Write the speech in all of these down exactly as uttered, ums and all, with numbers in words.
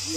बचा,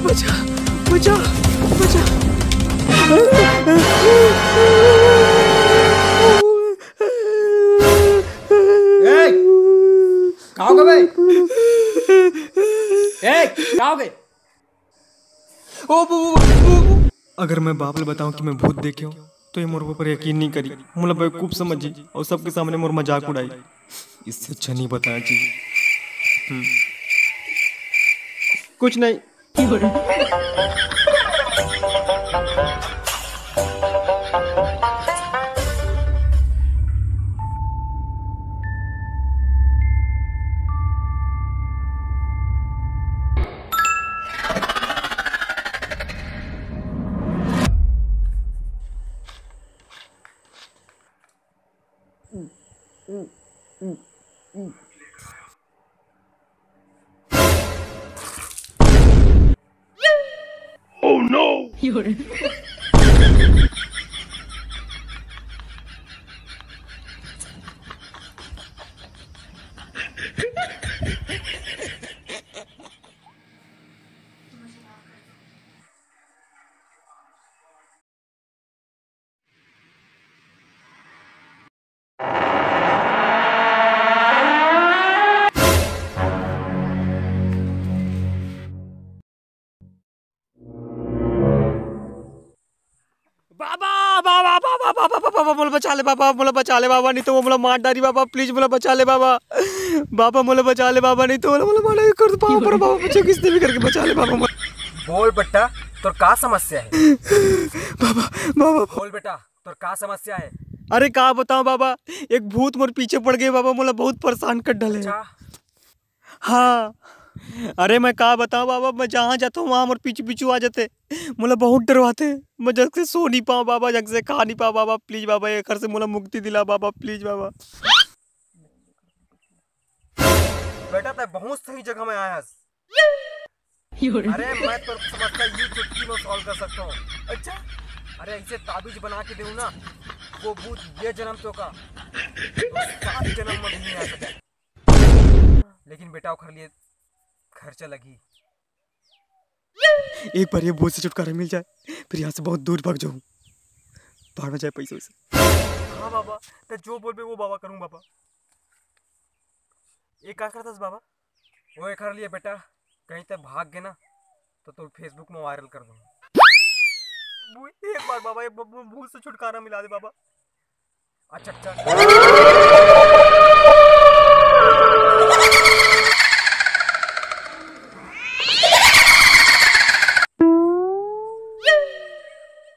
बचा, बचा, बचा। ए, का हो गे बे? ए, का हो गे? ओ, ओ, ओ, ओ, ओ। अगर मैं बाप ले बताऊं कि मैं भूत देखे हूं, तो ये मोर ऊपर यकीन नहीं करी, मोला बेवकूफ समझी और सबके सामने मोर मजाक उड़ाई। इससे अच्छा नहीं बताना चाहिए। हम्म। कुछ नहीं। बाबा, बाबा, बाबा, बाबा, बाबा, मोला बचा ले बाबा, मोला बचा ले बाबा, नहीं तो वो मोला मार डारी बाबा, please मोला बचा ले बाबा। बाबा मोला बचा ले बाबा, नहीं तो मोला, मोला मार डारी कर दो, पाँव पर बाबा, मुझे किसी भी करके बचा ले बाबा, मोला। बोल बेटा, तोर का समस्या है? बाबा, बाबा। बोल बेटा, तोर का समस्या है? अरे का बताऊं बाबा, एक भूत मोर पीछे पड़ गए बाबा, मोला बहुत परेशान कर डाले। अच्छा। हाँ, अरे मैं का बताऊं बाबा, मैं जहाँ जाता हूँ वहाँ मोर पीछू पीछू आ जाते, मोला बहुत डरवाते। मैं जग से सो नहीं पाऊँ बाबा, जग से खा नहीं पाऊँ बाबा, please बाबा, एकर से मोला मुक्ति दिला बाबा, please बाबा। बेटा, तै बहुत सही जगह में आया हस। अरे, मैं तो समस्या ये चुटकी में solve कर सकता हूँ। अच्छा? अरे, ऐसे ताबीज बना के देऊँ ना, वो भूत ये जन्म तो का, वो सात जन्म में भी नहीं आ सकता। लेकिन बेटा, ओखर लिए खर्चा लगही। एक बार ये भूत से छुटकारा मिल जाए, फिर यहाँ से बहुत दूर भाग जाऊँ, भाड़ में जाए पैसे वैसे। हाँ बाबा, तै जो बोलबे वो बाबा करूँ बाबा। ये का करथस बाबा? वो एखर लिए बेटा, कहीं ते भाग गे ना तो तोर Facebook में वायरल कर दूंगा। भू-, एक बार बाबा, ये ब-, ब-, भूत से छुटकारा मिला दे बाबा। अच्छा, अच्छा।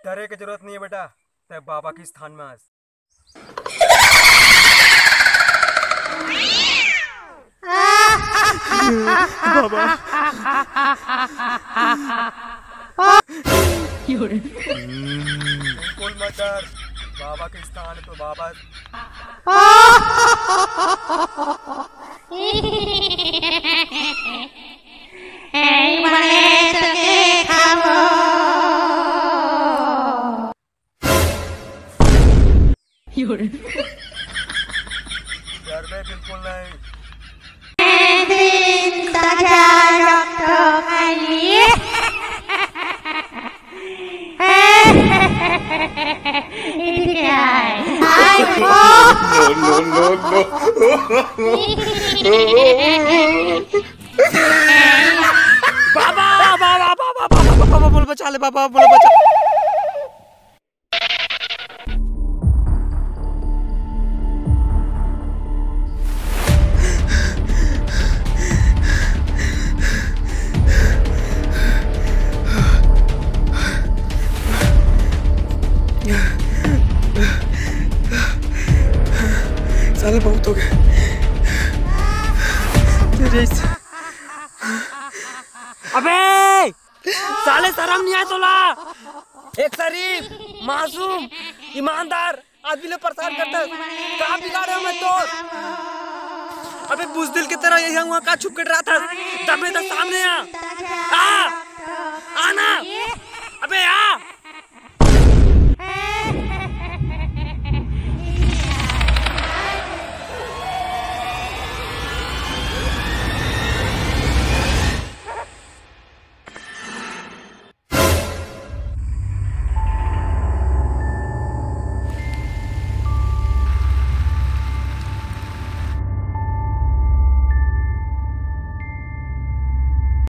डरे के जरूरत नहीं है बेटा, ते बाबा के स्थान में आस। बाबा। बिल्कुल मत डर, बाबा के स्थान तो बाबा। डरबे बिल्कुल नहीं। No, no, no, no। बाबा, बाबा, बाबा, बाबा, बाबा, मोला बचा ले बाबा, मोला बचा। साले बहुत हो गए। तेरे इस- अबे साले, शर्म नहीं आए तोला? एक शरीफ, मासूम, ईमानदार आदमी ले परेशान करता। का बिगाड़े हो मैं तो? अबे बुजदिल की तरह यही हुआ का छुप के डरा था? दबे तो सामने आ। आ! आना! अबे आ!